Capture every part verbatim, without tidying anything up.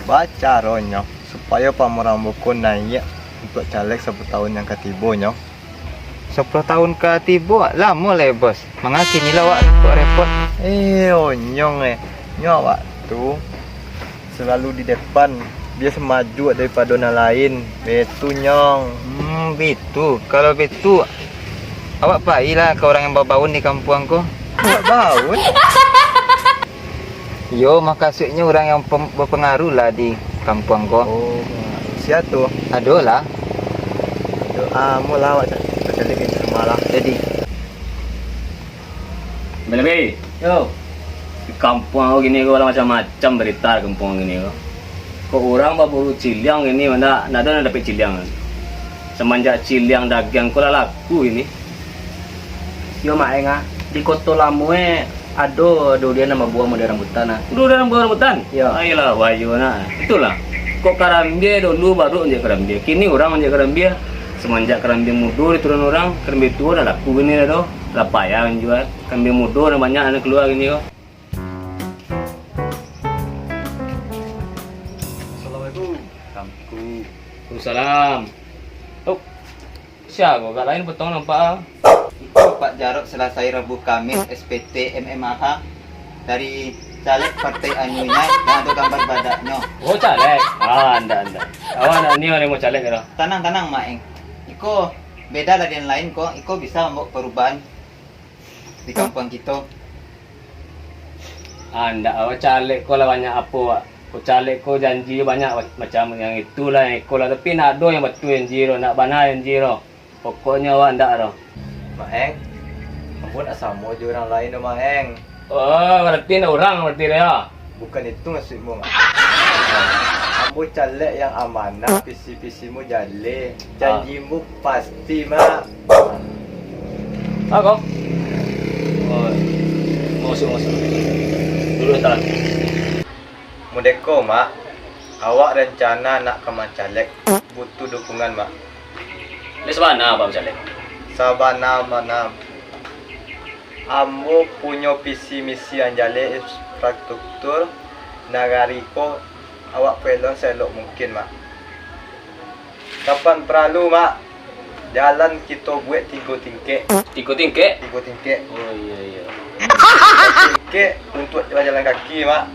Baa caronyo supayo pamorang boko naiak untuak caleg sapuluah tahun nan ka tibo nyo? Sapuluah tahun ka tibo, lamo lai, Bos. Manga kini lah awak repot-repot? Eh, onyong eh. Nyo awak tu salalu di depan, bia maju daripado nan lain. Betu nyong. Hmm, betu. Kalau betu, awak pailah ka urang nan babaun di kampuang ko. Awak baun? Yo, makasuiknyo urang nan pem-, bapangaruah lah di kampuang ko. Oh, sia tu? Ado lah. Ado, ah, amuah lah awak ca-, caliak di rumah lah. Jadi. Bebe. Yo. Di kampuang ko kini ko lah macam-macam barito di kampuang kini ko. Kok urang baburu ciliang kini, ndak, ndak ado nan dapek ciliang. Samanjak ciliang dagiang ko lah laku kini. Yo, Mak Eng, ah. Di Koto Lamo, eh, ado, ado duduak nan babuah model rambutan, ah. Duduak nan babuah rambutan? Yo. Ayolah, bayo nah. Itulah. Kok karambia dulu baru manjadi karambia. Kini urang manjadi karambia. Samanjak karambia mudo diturun urang, karambia tuo lah laku kini lah doh. Lah payah manjua. Karambia mudo lah banyak nan kalua kini ko. Assalamualaikum. Assalamualaikum. Waalaikumsalam. Oh. Sia ko, agak lain potong nampak ah. Iko Pak Jarot salasai Rabu Kamis S P T M M A H dari caleg Partai Anunya yang ado gambar badaknyo. Oh, caleg. Ah, ndak, ndak. Awak ndak niyo namo caleg ko. Tanang, tanang, Mak Eng. Iko beda lah dengan lain ko. Iko bisa mambawa perubahan di kampuang kito. Ah, ndak, awak caleg ko lah banyak apo, Wak. Ko caleg ko janji banyak ma-, macam yang itulah, yang iko lah. Tapi ndak ado yang batua janji tu, ndak bana janji tu. Pokoknyo awak ndak tu. Mak Eng, ambo ndak samo jo urang lain tu, Mak Eng. Oh, berarti ndak urang berarti dia, ya? Bukan itu maksudmu, Mak. Ambo caleg yang amanah, visi-visimu jaleh, janjimu pasti, Mak. Ah, kau? Oh, masuk, masuk. Dulu, tahan. Mudeko, Mak. Awak rencana nak ka mancaleg, butuh dukungan, Mak. Lai sabana, Pak, mancaleg? Sabana-bana. Ambo punyo visi misi nan jaleh, infrastruktur nagari ko awak paelok saelok mungkin, Mak. Kapan paralu, Mak, jalan kito buek tigo tingkek. Tigo tingkek? Tigo tingkek. Oh, iyo, iyo. Satingkek untuak bajalan kaki, Mak.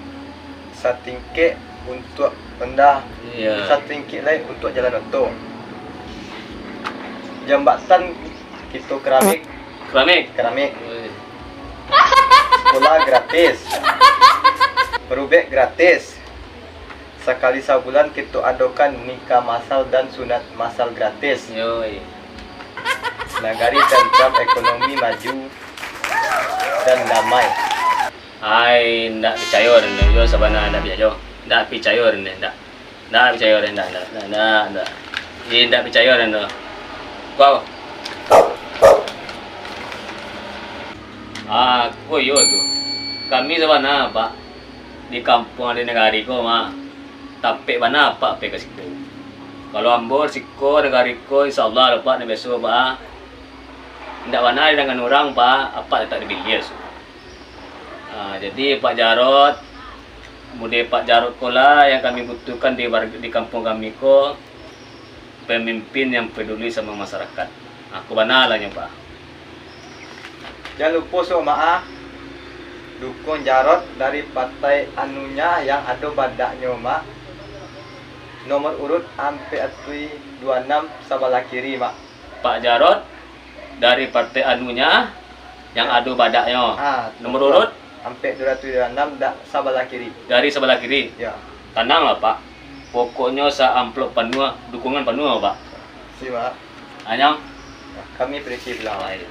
Satingkek untuak ronda. Iyo. Satingkek lai untuak jalan oto. Jambatan kito keramik. Keramik? Keramik. Wih. Sekolah gratis. Berubek gratis. Sakali sabulan kito adokan nikah masal dan sunat masal gratis. Yoi. Nagari tantram, ekonomi maju dan damai. Ai, ndak picayo den tu, yo sabana ndak picayo. Ndak picayo den, ndak. Ndak picayo den, ndak, ndak, ndak, ndak, ndak. Ih, ndak picayo den tu. Kau. Ah, ko iyo tu. Kami sabana, Pak, di kampuang di nagari ko, Mak, tapek bana Apak pai ka siko. Kalau ambo siko nagari ko, insya Allah, Apak nan biaso, Pak. Indak bana didangan urang, Pak, Apak tatak dipiliah, su. Ah, jadi, Pak Jarot, mode Pak Jarot ko lah yang kami butuhkan di warga, di kampuang kami ko, pemimpin yang peduli sama masyarakat. Ah, ko bana lah nyo, Pak. Jan lupo, su, Mak, ah. Dukuang Jarot dari Partai Anunya yang ado badaknyo, Mak. Nomor urut ampek atuih dua anam sabalah kiri, Mak. Pak Jarot dari Partai Anunya yang ado badaknyo. Ah, nomor urut? Ampek dua ratuih dua anam dak sabalah kiri. Dari sabalah kiri? Ya. Tananglah, Pak. Pokoknyo sa-amplop panuah, dukungan panuah, Pak. Siap, Pak. Anyang? Kami permisi pulang. Baik.